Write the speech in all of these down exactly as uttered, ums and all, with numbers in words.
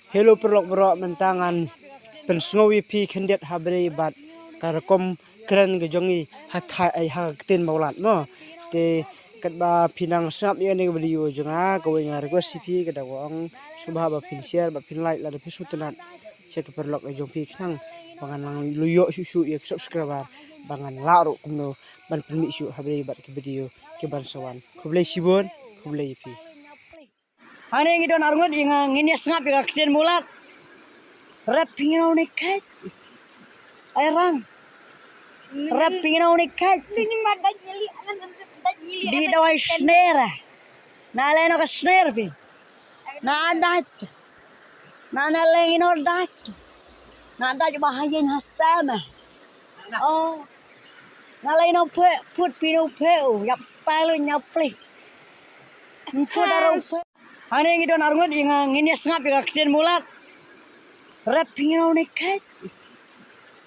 Hello paralok baroh, mynta ngan pynsngew ïa phi khyndiat ha bynta bad ka rukom kren ka jong ngi ha thaiñ, ai, ha ktien Mawlad mo. Te katba phi nang sngap ïa kane ka video jong nga, kawei nga request ïa phi, ka da ka ong sngewbha ba phin share bad phin like lada phi sngewtynnat sha ki paralok ka jong phi, khnang ba ngan nang ïoh shuh shuh ïa ki subscriber ba ngan lah ruh kumno ban pynmih shuh ha bynta bad ki video ki ban sa wan. Khublei shibun, khublei ïa phi. Hangne ngi don arngut ïa nga, ngin ïa sngap ïa ka ktien Mawlad. Rep phi ngin ong ne kait. Ai rang. Rep phi ngin ong ne kait. Di dawai sner. Na lei no ka sner phi. Na dait. Na na lei no dait. Na dait ba ha ïing ha sem. Oh. Na lei no phe, put phi no phe, oh, ïap style nya ple. Put arong phe. Hangne ngi don arngut ïa nga, ngin ïa sngap ïa ka ktien Mawlad. Rep phi ngin ong ne kait.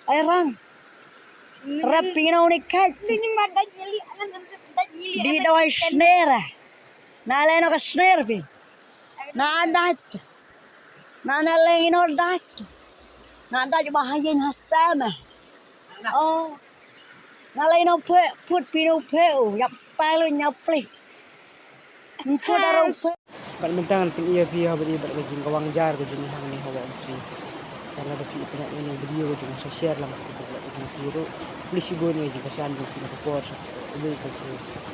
Ai rang. Rep phi ngin ong ne kait. Di dawai sner. Na lei no ka sner phi. Na dait. Na na lei no dait. Na dait ba ha ïing ha sem. Oh. Na lei no phe, put phi no phe, oh, ïap style nya ple. Put arong phe. Bad mynta ngan pyni ïa phi ha bynta bad ka jingkawang jar ka jong ngi hangne ha Wah Umsning. Te lada phi itynnad ïa kane ka video ka jong nga, sa share lang sha ki paralok ka jong phi ruh. Khublei shibun ïa ka jingkyrshan jong phi na ka por sa kawei ka jingkyrshan.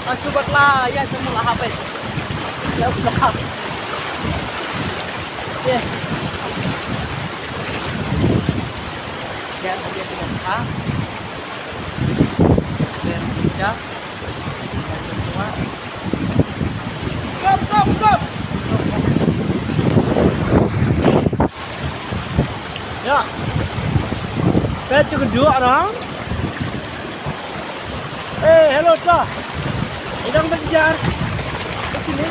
Asu bakla, ya, semua lah habis. Ya, udah. Ya. Ya, dia sudah. Ah. Dan pecah. Stop, stop, stop. Ya. Pet juga dua orang. Eh, hello, Tah. Idang belajar. Ke sini.